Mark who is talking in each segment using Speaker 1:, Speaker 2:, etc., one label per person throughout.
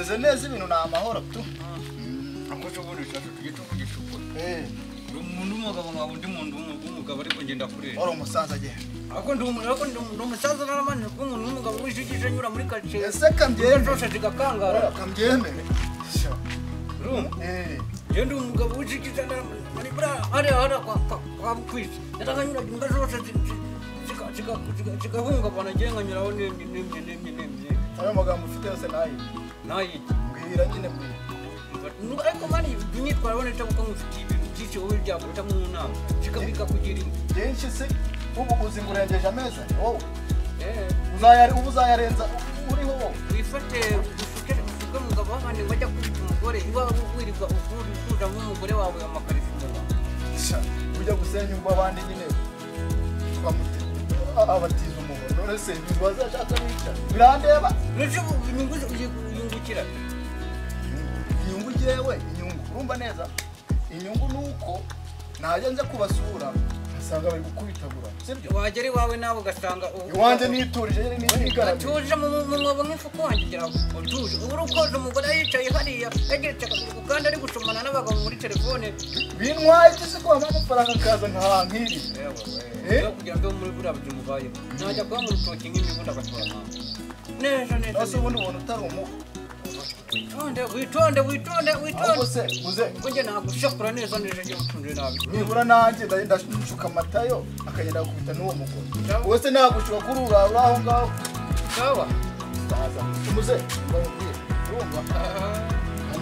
Speaker 1: Meze neza ibintu ni amahoro tu.
Speaker 2: Akoze ubundi shasha tujye tuvugisha ukuri. Uri umuntu w'umugabo nkawe undi muntu w'umugabo ariko ngenda kureba.
Speaker 1: Wari umusaza agenda.
Speaker 2: Ariko ndi umusaza naramanije kuba umuntu w'umugabo wijijije anyura muri karitsiye.
Speaker 1: Ese kambyemere.
Speaker 2: Zose zigakangara.
Speaker 1: Kambyemere.
Speaker 2: Urumva? Njye ndi umugabo wijijije ari buriya hariya kwa Bukwisi. Yarakanyura imbwa zose zigahungabana njye nkanyuraho nemye nemye nemye nemye.
Speaker 1: Ayo magambo ufite yose nayi.
Speaker 2: Nayi.
Speaker 1: Mbwira nyine mbwira.
Speaker 2: Ariko mani imyitwarire ubona kuko ngufitiye ibintu byinshi wowe byaguta mu nama bikakugira
Speaker 1: byinshi se ubu uzi ngo urengeje amezi wowe ubu uzayarenza uriho wowe
Speaker 2: wifate usuke umugabo w'abandi ngo ajya kubita umugore iwawe wirirwa ukuramo umugore wawe amakariso inyuma
Speaker 1: ujya gusenya urwo abandi nyine abatiza umuhoro none se ibintu bazashaka bica birandeba
Speaker 2: inyungu uyungukira
Speaker 1: inyungu jewe inyungu urumva neza inyungu nuko najya nza kubasura asanga bari gukubitabura sibyo
Speaker 2: wagera iwawe nawe ugasanga
Speaker 1: iwanjye niturije nyine nigaramiye
Speaker 2: atuje mu mwobo nk'ifuku wanjye ngira ngo utuje ubu ukoze umugore yicaye hariya yageretse akaguru kandi ari gusomana n'abagabo muri telefone
Speaker 1: bintwaye iki se ko wampa amafaranga nkaza nkahaha nk'iri
Speaker 2: yewe kugira ngo muri buriya buzima ubayemo najya kuba mu rutoki nk'imibu ndagatwara mama neza neza
Speaker 1: nose ubundi ubona utari umubu
Speaker 2: witonde witonde witonde witonde
Speaker 1: se uze
Speaker 2: njye nagushakura neza neza njye utunze nabi
Speaker 1: nibura nanjye ndashuka amatayo akagenda gukubita n'uwo mugore wowe se nagushuka kuri urara aho ngaho
Speaker 2: sawa
Speaker 1: saza umuze ndamubwira urumva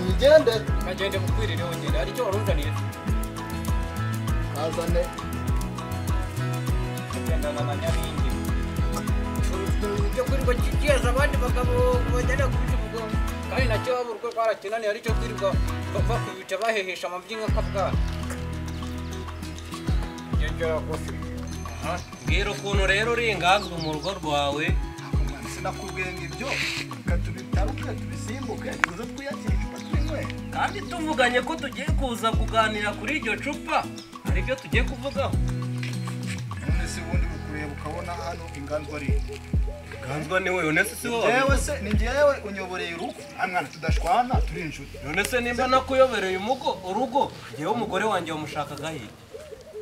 Speaker 1: nigende
Speaker 2: kagende bukwirire wongere hari icyo warunzaniye
Speaker 1: azane
Speaker 2: kagendana na nyabingi ibyo kwirirwa kigiza abandi bagabo bagenda kubita umugongo kandi nacyo waba urugo rwarakinaniye aricyo kwirirwa bakubita bahehesha amabyi nk'akabwana
Speaker 3: mbwira ukuntu rero uri inganzwa mu rugo rwawe
Speaker 1: sinakubwiye ngo ibyo reka tubitaruke tubisimbuke tuze twiyakire icupa twinywere
Speaker 3: kandi tuvuganye ko tugiye kuza kuganira kuri iryo cupa hari ibyo tugiye kuvugaho
Speaker 1: none se ubundi ukureba ukabona hano inganzwa ari
Speaker 3: inganzwa ni wowe none se si wowe
Speaker 1: njyewe se ni njyewe unyoboreye urugo mwana tudashwana turi inshuti
Speaker 3: none se nimba nakuyobereye urugo njyewe umugore wanjye wamushakaga hirya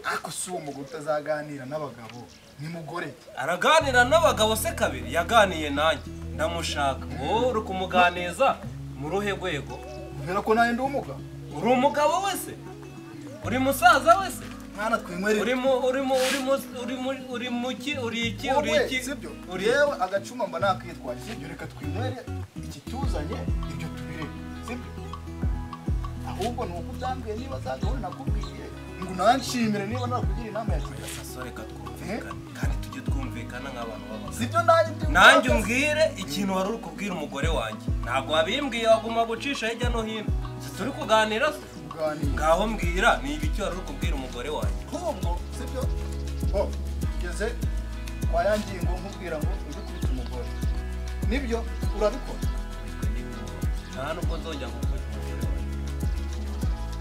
Speaker 1: ariko si uwo mugore utazaganira n'abagabo ni mugore
Speaker 3: araganira n'abagabo se kabiri yaganiye nanjye ndamushaka wowe uri kumuganiza mu ruhe rwego
Speaker 1: kubera ko nanjye ndi umugabo
Speaker 3: uri umugabo wese uri musaza wese
Speaker 1: mwana twinywere
Speaker 3: uri mu uri mu uri mu uri mu uri muki uri iki uri iki
Speaker 1: sibyo yewe agacuma mba nakwitwaje sibyo reka twinywere iki tuzanye ibyo tubireke sibyo ahubwo ni uko utambwiye niba za gahunda nakubwiye ngo nanshimire niba nakugira inama ya kigali
Speaker 3: saso reka twumvikane kandi tujye twumvikana nk'abantu b'abagabo
Speaker 1: sibyo
Speaker 3: nanjye umbwire ikintu wari uri kubwira umugore wanjye ntabwo wabimbwiye waguma gucisha hirya no hino turi kuganira ngaho mbwira ni ibiki wari uri kubwira umugore wanjye
Speaker 1: ahubwo sibyo bo tugeze kwa ya ngingo nkubwira ngo ujye kubita umugore nibyo urabikora
Speaker 3: nta nubwo nzongera gukubita umugore wanjye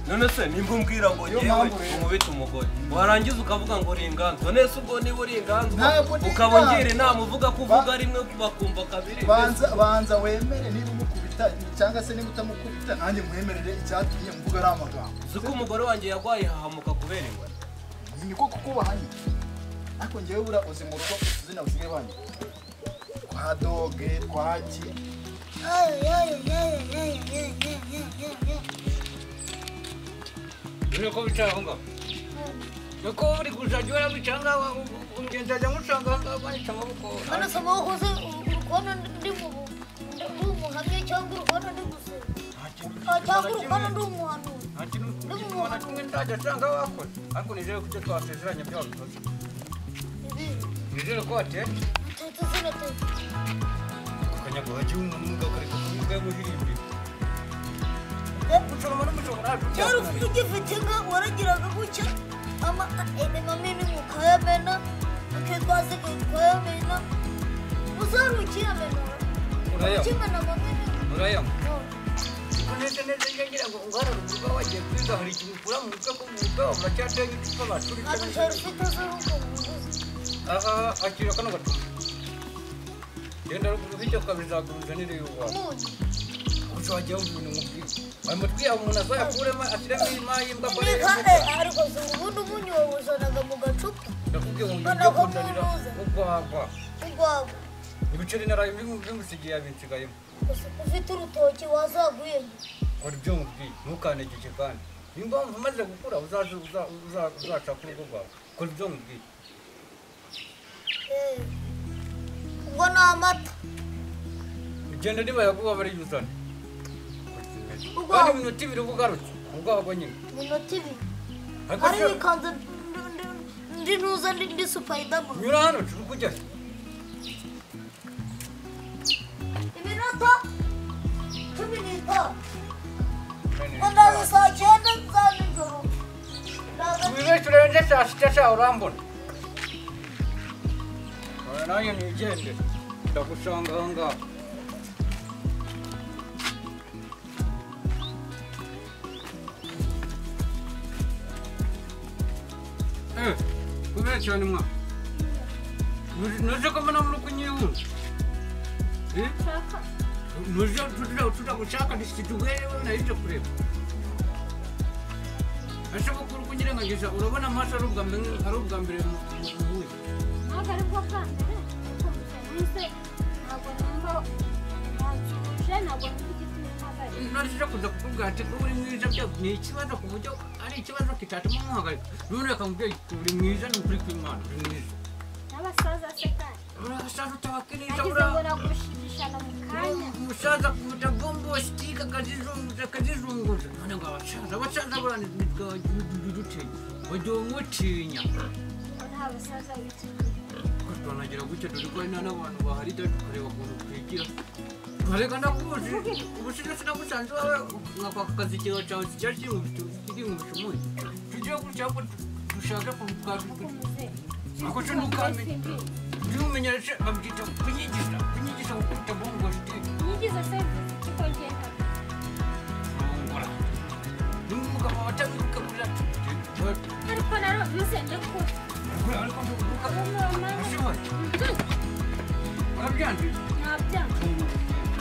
Speaker 3: none se nimba umbwira ngo yewe umubite umugore warangiza ukavuga ngo uri inganzwa none se ubwo niba uri inganzwa ukaba ungira inama uvuga ko uvuga rimwe bakumva kabiri
Speaker 1: banza wemere niba umukubita cyangwa se niba utamukubita nanjye mwemerere icyatumye mvuga ari amagambo
Speaker 3: uzi ko umugore wanjye yarwaye hahamuka kubera ingwara
Speaker 1: niko kukubaha nyine ariko njyewe buriya uzi mu rugo utuzina busigaye banyu twa doge twa ki
Speaker 2: Niko bicara aho ngaho niko uri kuzajya urabicara ngaho ugenda ajya nkusanga aho ngaho banica amaboko
Speaker 4: none se amaboko se uri kubona ndi mu umuhamya cyangwa uri kubona ndi gusenga cyangwa uri kubona ndi umuhanuzi
Speaker 2: nta kintu na kimwe nzajya nsanga wakora ariko nizere ko ibyo twasezeranye byo wabikoze nizere ko watetse
Speaker 4: natetse sinatetse
Speaker 2: akanyago hagiye umuntu umugabo akareka kubivuga yaguhirimbira
Speaker 4: Cyari ugifite inka waragiraga gutya amamini mukayamena ukitwasigaye ukayamena uzari ukiyamena ukimena amamini
Speaker 2: urayanywa neza neza ngira ngo ungana urugo wagiye kwiga hari ikintu ukura mu mutwe ko mu mutwe wawe uracyateye icupa bacuritse
Speaker 4: ntabwo ushobora ufite z'urugo muguzi
Speaker 2: aha akira kano gacupa genda ruguru hirya ukabizaguruza n'iriyo wawe
Speaker 4: umunyu
Speaker 2: Wagiye wumva ibintu nkubwiye. Ayo matwi yawe umuntu azayakuremo ashyiremo imayimbwa
Speaker 4: ariko ubundi umunyu wawuzanaga mu gacupa.
Speaker 2: Ndakubwiye ngo ngiye kunanira urwagwa.
Speaker 4: Urwagwa.
Speaker 2: Ibiceri naraye bimusigiye abinsigayemo.
Speaker 4: Ufite urutoki wazaguye.
Speaker 2: Kora ibyo nkubwiye ntukanegeke kandi. Nimba wumva umaze gukura uzashaka urugo rwawe. Kora ibyo nkubwiye.
Speaker 4: Ubwo ni amata.
Speaker 2: Ugenda niba yaguha bariyuzana. Kandi iminota ibiri uba ugarutse urwagwa nyine.
Speaker 4: Iminota ibiri. Ari bikanze ndi ntuza ndi Spiderman.
Speaker 2: Nyura hano turi kujya.
Speaker 4: Iminota 15. Ndaza saa 9 za nijoro.
Speaker 2: Wibeshye urenze saa 6 sha urambona. Nanjye nigende ndagusanga aho ngaho. Kubera cyane mwa. Nuje ko mbona muri kunyihura. Nuje turagushaka ndishituwewe nahije kureba. Ese bukuru kunyirengagiza urabona amaso ari ubwa mbere muhuye.
Speaker 5: Ntabwo ari bwo bwa mbere kuko musanze ntabwo numva ntansuje ntabwo numva igituma mpagaye.
Speaker 2: None kuza kukubwira ati ko uri mwiza byo ni ikibazo ku buryo ari ikibazo kitatuma muhagarika. None reka nkubwire uri mwiza ni ukuri kw'Imana uri mwiza.
Speaker 5: N'abasaza se kandi.
Speaker 2: Urasaza utabakinisha
Speaker 5: ura. Nagize ngo nagushimishana mu kanya.
Speaker 2: Umusaza kuta bombo stika akazizunguza. None ngo abasaza burani duteye. Bajya umutinya.
Speaker 5: Nta basaza bitinya.
Speaker 2: Twanagira gutya dore ko hari n'abantu bahari tukareba ukuntu twigira. Reka ndakuzi ubushize sinagusanze iwawe nkakwaka akazi kiwe cyawe cyari kiri mu bishumuye. Tugiye gutya ahubwo dushake ukuntu twabikora. Ako cyo ntukamenye. Ntumenyeshe babyita kunyigisha gukubita bongo sitike.
Speaker 5: Nyigiza se kuko ngenda.
Speaker 2: Rongora. N'umugabo watabikabura.
Speaker 5: Ariko naro bize ndakora.
Speaker 2: Ariko urabyanze?
Speaker 5: Nabyanze.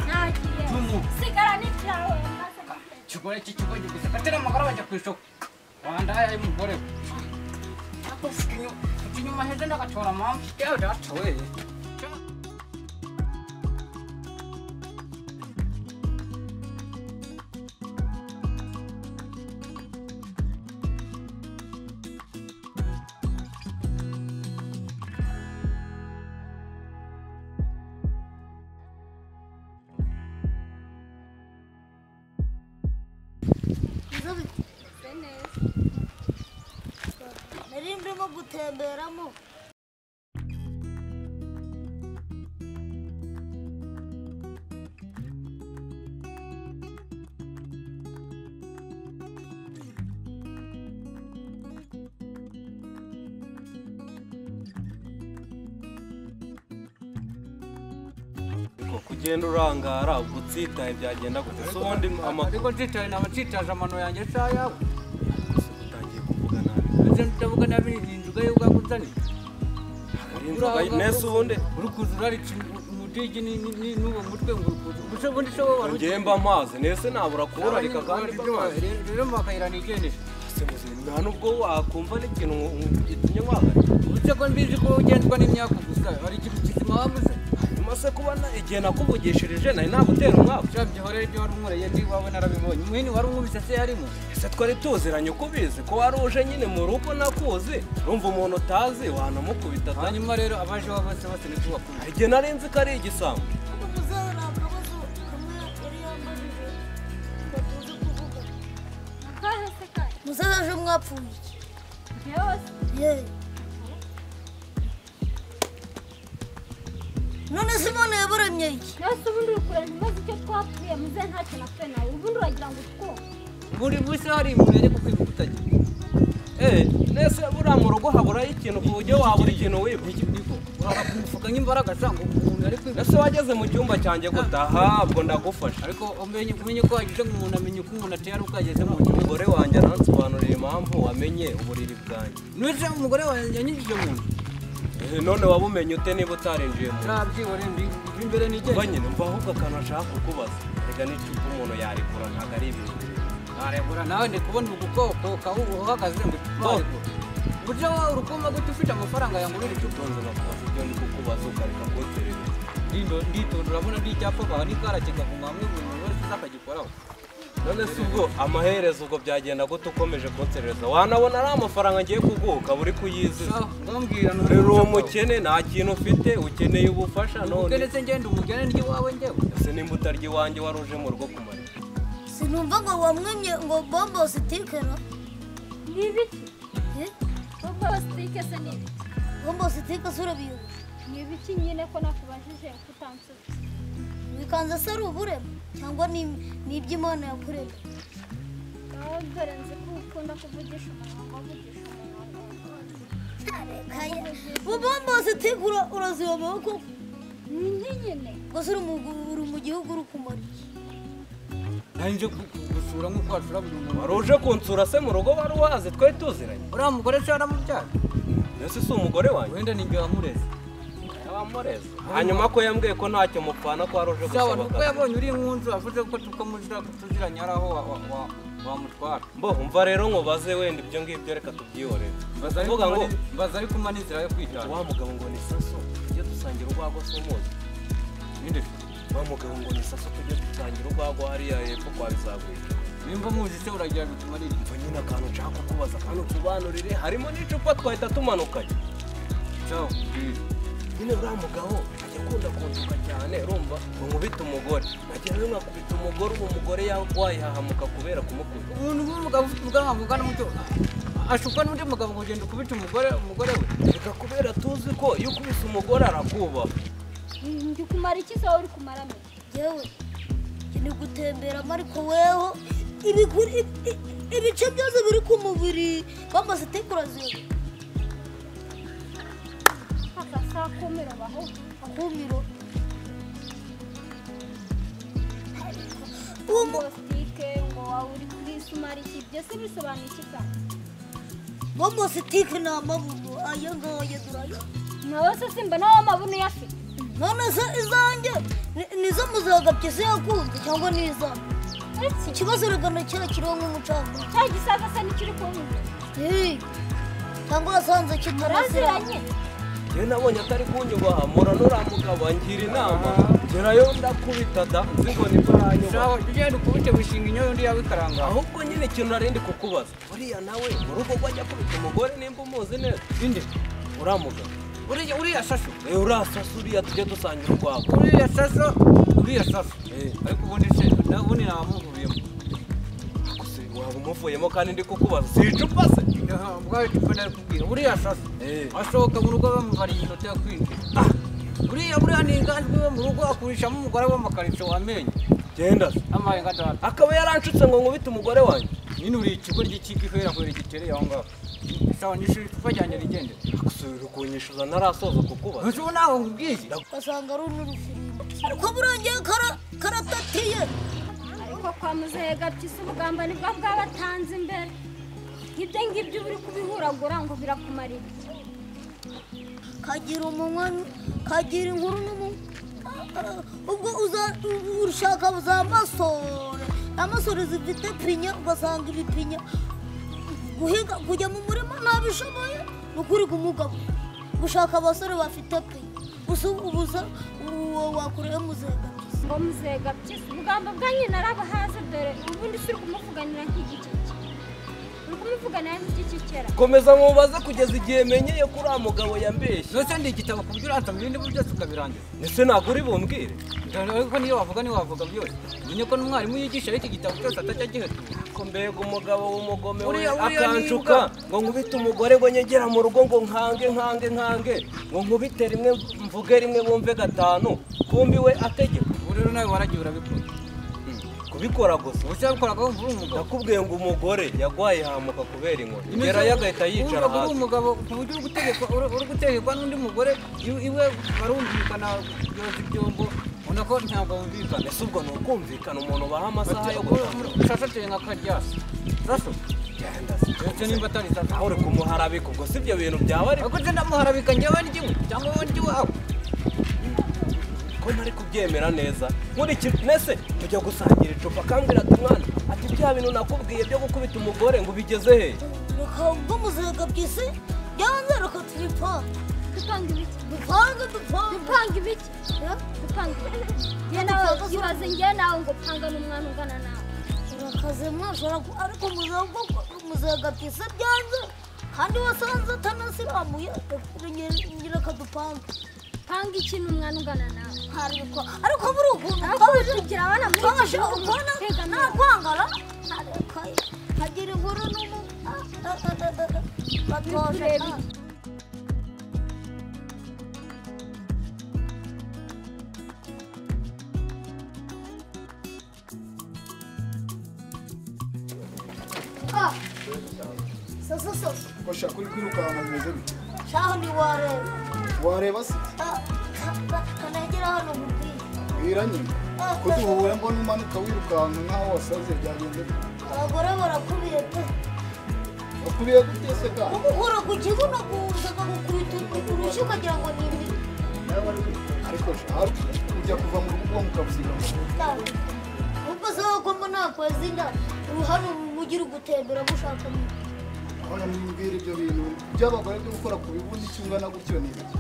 Speaker 5: Nagiye. Sigara n'ibyawe maze.
Speaker 2: Kigore cy'ikigoryi gusa katera amagara bajya ku isoko. Wandaya y'umugore. Ako inyuma heza ndagatora mama. Yewe data we.
Speaker 4: Nari ndimo gutemberamo.
Speaker 3: Kugenda urangara ubwo utsitaye byagenda gute? Se ubundi
Speaker 2: ariko nsitaye naba nsitaje amano yanjye si ayawe.
Speaker 3: Utangiye kuvuga nabi.
Speaker 2: Ese ndavuga nabi ni inzoga y'ubwakuzaniye.
Speaker 3: Nese ubundi
Speaker 2: uri kuza urarica umudigi n'uwo mutwe ngo uri kuza. Ubundi se wowe wari
Speaker 3: ugiye mba amazi nese nabura kuwurarika kandi mba amazi.
Speaker 2: Rero makayira nigendesha.
Speaker 3: Nta nubwo wakumva n'ikintu gitumye wahagarika.
Speaker 2: Uretse ko mbizi ko ugendwa n'imyaka gusa hari ikintu kizima wabuze.
Speaker 3: Hanyuma se kubona igihe nakuvugishirije nari nagutera umwaku.
Speaker 2: Byahorera ibyo wari unkoreye ndi wawe narabibonye. Umuhini wari unkubise se yarimo.
Speaker 3: Ese twari tuziranye uko ubizi ko wari uje nyine mu rugo nakuzi. Urumva umuntu utazi wanamukubita.
Speaker 2: Hanyuma rero abaje bose bose niko bakubita.
Speaker 3: Igihe nari nzi ko ari igisambo.
Speaker 4: Muzehe nta kabazo kamwe yari yambajije batuzi kuvuga. Muzehe ejo mwapfuye iki? Yewe. None se Imana yabaremye iki?
Speaker 5: Nose ubundi uri kureba ntibaze icyo twapfuye muzehe ntacyo napfuye nawe ubundi uragira ngo utwumve.
Speaker 2: Buri munsi hari umuntu yari kukwiba utagira.
Speaker 3: Nese buriya mu rugo haburayo ikintu ku buryo wabura ikintu wiba.
Speaker 2: Urara ku mufuka nk'imbaraga cyangwa umuntu yari kwiba.
Speaker 3: Ese wageze mu cyumba cyanjye gutaha ubwo ndagufasha.
Speaker 2: Ariko umenye ko wagize ngo umuntu amenye uko umuntu ateye ari uko yageze mu cyumba.
Speaker 3: Umugore wanjye aransobanurira impamvu wamenye uburiri bwanjye.
Speaker 2: Nese umugore wanjye yanyinjije mu nzu.
Speaker 3: None wabumenye ute niba utarinjiye mu nzu?
Speaker 2: Ntabyihoreye ndi imbere nigende.
Speaker 3: Mva nyine mva ahubwo akantu ashaka kukubaza. Erega n'icupa umuntu yarikura ntabwo ari ibintu.
Speaker 2: Arebura nawe ndi kubona ubukoko uhagaze ngo icupa. Buryo urukoma gute ufite amafaranga yangurira icupa
Speaker 3: nzo nakubaza ibyo ndi kukubaza ukareka kunserereza.
Speaker 2: Nditonda urabona ndi icyapa baha n'ikara kigaguma hamwe buri muntu wese uzakagikoraho.
Speaker 3: None se ubwo amaherezo ubwo byagenda gute ukomeje kunserereza? Wanabona ari amafaranga ngiye kuguha ukaba uri kuyiziza.
Speaker 2: Ngambwira
Speaker 3: rero uwo mukene nta kintu ufite ukeneye ubufasha none.
Speaker 2: Umukene se ngenda umukene ndya iwawe njyewe.
Speaker 3: Ese nimba utarya iwanjye wari uje mu rugo kumara iki?
Speaker 4: Sinumva ngo wamwimye ngo bombo sitikera.
Speaker 5: Ni ibiki? Bombo sitike se ni ibiki?
Speaker 4: Bombo sitike se urabiyobewe?
Speaker 5: Ni ibiki nyine ko nakubajije kutansubiza?
Speaker 4: Wikanze se ari uburema cyangwa ni iby'Imana yakuremye?
Speaker 5: Nawe dore nzi ko ukunda kuvugisha umunwa ngo uvugisha umunwa.
Speaker 4: Bombo sitike uraziyobewe koko?
Speaker 5: Ni nyine.
Speaker 4: Gusa uri mu gihugu uri kumara iki?
Speaker 2: Nanje gusura nk'uko washura buri muntu.
Speaker 3: Wari uje kunsura se mu rugo wari waze twari tuziranye?
Speaker 2: Uriya mugore se yaramubyara?
Speaker 3: Ese si umugore wanjye?
Speaker 2: Wenda ni njye wamureze.
Speaker 3: Wamureze. Hanyuma ko yambwiye ko ntacyo mupfana ko wari uje gusaba
Speaker 2: akazi. Kuko yabonye uri nkunzu avuze ko tukamuzira kutuziranye ari aho wamutwara.
Speaker 3: Mbo umva rero nkubaze wenda ibyo ngibyo reka tubyihorere. Mvuga ngo
Speaker 2: mbaza ariko umpa n'inzira yo kwitana.
Speaker 3: Wa mugabo ngo ni saso tujye dusangira urwagwa se umuzi.
Speaker 2: Ninde?
Speaker 3: Wa mugabo ngo ni saso tujye dusangira urwagwa hariya hepfo kwa Bizagwira.
Speaker 2: Nimba muzi se uragira bitumarire.
Speaker 3: Mva nyine akantu nshaka kukubaza kandi utubanurire harimo n'icupa twahita tumanukanye.
Speaker 2: Ciao.
Speaker 3: Nyine uriya mugabo ajya akunda kuntuka cyane urumva ngo nkubite umugore. Nagira ngo nkakubita umugore ubu umugore wayihahamuka kubera kumukunda.
Speaker 2: Umuntu w'umugabo ufite ubwanwa bungana gutyo ashukwa n'undi mugabo ngo ugenda ukubita umugore we.
Speaker 3: Reka kubera tuzi ko iyo ukubise umugore arakubaha.
Speaker 5: Ndi kumara iki se wowe uri kumara make?
Speaker 4: Yewe ndi gutemberamo ariko weho ibice byose biri ku mubiri bombo sitike uraziyobewe.
Speaker 5: Aka si akumiro baho.
Speaker 4: Akumiro.
Speaker 5: Bombo sitike ngo wawe uri kuri sumara iki ibyo se bisobanuye iki kandi?
Speaker 4: Bombo sitike ni amabuno aya ngaya durayo.
Speaker 5: Nawe se simba nawe amabuno uyafite?
Speaker 4: None se izanjye nizo muzagapye se yakunze cyangwa ni izanjye? Ikibazo rugano kera kiriho nk'umucamanza.
Speaker 5: Cya gisaza se ntikiri kunyumva?
Speaker 4: Cyangwa wasanze kitarasiranye?
Speaker 3: Njyewe nabonye atari kunyubaha mpora n'uriya mugabo angira inama ngerayo ndakubita da nzi ngo nibwo aranyubaha.
Speaker 2: Ugenda ukubite wishinga inyo undi yawe ikarangara.
Speaker 3: Ahubwo nyine ikintu nari ndi kukubaza uriya nawe mu rugo rwe ajya akubita umugore nimba umuzi neza.
Speaker 2: Inde?
Speaker 3: Uriya mugabo.
Speaker 2: Uriya shasho.
Speaker 3: Uriya shasho uriya tujye dusangira urwagwa.
Speaker 2: Uriya shasho uriya shasho. Ariko ubundi se ubundi namuvuyemo.
Speaker 3: Gusa waba umuvuyemo kandi ndi kukubaza si icupa se?
Speaker 2: Ubwawe icupa ndakubwira uriya shasho asohoka mu rugo bamubara iminota yo kwinjira. Uriya ni inganzwa iwe mu rugo akurishamo umugore w'amakariso wamenye.
Speaker 3: Genda se.
Speaker 2: Amaye nka data.
Speaker 3: Akaba yaranshutse ngo nkubite umugore wanjye.
Speaker 2: Nyine uri ikigo ry'ikigo ihera gitereye aho ngaho. Sawa nishyura icupa ryanjye rigende.
Speaker 3: Gusubira ukunyishyuza ntarasoza kukubaza.
Speaker 2: Ntacyo nawe nkubwiye.
Speaker 4: Ugasanga ari n'urufirimbi. Ariko burangiye karatatiye.
Speaker 5: Ariko kwa muzehe Gapyisi ubugamba nibwo bwabatanze imbere. Ibyo ngibyo uri kubihuragura ngo birakumarira.
Speaker 4: Kagira umunwa kagira inkuru n'umunwa. Ubwo ushaka za masore. Amasore zifite pinya ugasanga ibipinya. Guhiga kujya mu murima ntabishoboye ni ukuri kumugabo gushaka abasore bafite pinya gusa ubusa uwo wakureye muzehe Gapyisi.
Speaker 5: Ngo muzehe Gapyisi ubugamba bwa nyina arabahaze dore ubundi si uri kumuvuganira nk'igiki. Uri kumuvuganira nk'igiki kera.
Speaker 3: Komeza mubaze kugeza igihe menyeye ko uriya mugabo yambeshye.
Speaker 2: Nose ndi igitabo ku buryo uransoma ibindi byose ukabirangiza.
Speaker 3: Ese ntabwo uri bumbwire?
Speaker 2: Ariko niyo wavuga ntiwavuga byose. Umenye ko n'umwarimu yigisha ariko igitabo cyose atajya agihetura.
Speaker 3: Ko mbega umugabo w'umugome we akancuka ngo nkubite umugore ngo nyegera mu rugo ngo nkange nkange nkange ngo nkubite rimwe mvuge rimwe bumve gatanu kumbi we ategeka.
Speaker 2: Ubu rero nawe waragiye urabikora.
Speaker 3: Kubikora gusa.
Speaker 2: Ucyabikoraga wumva uri umugabo.
Speaker 3: Nakubwiye ngo umugore yagwaye hamuka kubera inkoni. Ngerayo agahita yicara hasi.
Speaker 2: Uri umugabo ku buryo uri gutegekwa n'undi mugore iwe barumvikana yoza ibyombo ubona ko ntabwo bumvikana.
Speaker 3: Ese ubwo ni ukumvikana umuntu baha amasaha yo gutaha?
Speaker 2: Shasho ateye nka karyasi. Shasho?
Speaker 3: Genda se.
Speaker 2: Ndetse nimba atari sasa.
Speaker 3: Nawe uri kumuharabika ubwo si ibyo bintu byaba ari.
Speaker 2: Ariko nje ndamuharabika njyewe ndyiwe cyangwa wowe ndyiwawe.
Speaker 3: Ko ntari kubyemera neza. Nkurikije nese tujya gusangira icupa akambwira ati mwana ati bya bintu nakubwiye byo gukubita umugore ngo ubigeze he?
Speaker 4: Reka ubwo muzenga byisi byanze reka tubipanga.
Speaker 5: Dupanga ibiki?
Speaker 4: Dupanga.
Speaker 5: Dupanga ibiki? Dupanga ibiki? Njye nawe ibaze njye nawe ngo panga n'umwana ungana nawe.
Speaker 4: Urakaze mwashobora ariko muzenga byisi byanze kandi wasanze atanasiramuye reka dupange.
Speaker 5: Panga ikintu umwana ungana nawe.
Speaker 4: Ariko ariko buri ukuntu
Speaker 5: tugira abana muri iki gihugu
Speaker 4: nakwangara kagira inkuru n'umu batoshe. Sasa
Speaker 1: Kosha kuri kwirukanka bimeze bite?
Speaker 4: Shaho ni wareba.
Speaker 1: Wareba se?
Speaker 4: Kanagera hano mubwiye.
Speaker 1: Bwira nyine. Ko duhura mbona umanuka wirukanka nkaho wasaze byagenze bite?
Speaker 4: Abagore barakubiye pe.
Speaker 1: Bakubiye gute se ka?
Speaker 4: Umuhura ku kibuno kuza gukubita urushyi ukagira ngo ni ibi.
Speaker 1: Ariko shaho ujya kuva mu rugo mukabusiga.
Speaker 4: Ubwo se ko mbona kwezi inda hano mu mujyi uri gutembera mushaka
Speaker 1: Hano mbwira ibyo bintu by'abagore byo gukora ku bibundi cyungana gutyo ni ibiki?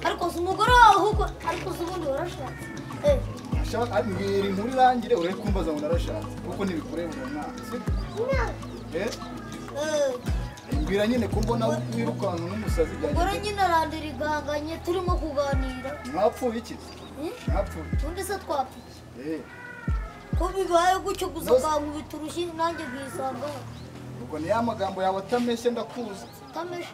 Speaker 4: Ariko si umugore wawe ahubwo ariko si ubundi warashatse.
Speaker 1: Ashaka mbwira inkuru irangire ure kumbaza ngo narashatse kuko ntibikureba uwo mwana. Eh? Mbwira nyine ko mbona wirukanka nk'umusazi byagenze.
Speaker 4: Umugore nyine arandira iganganye turimo kuganira.
Speaker 1: Mwapfuye iki? Mwapfuye.
Speaker 4: Ubundi se twapfuye. Ko bibaye gutyo gusa kankubita urushyi nanjye nkisanga.
Speaker 1: Ubwo ni ya magambo yawe atameshe ndakuzi.
Speaker 4: Atameshe.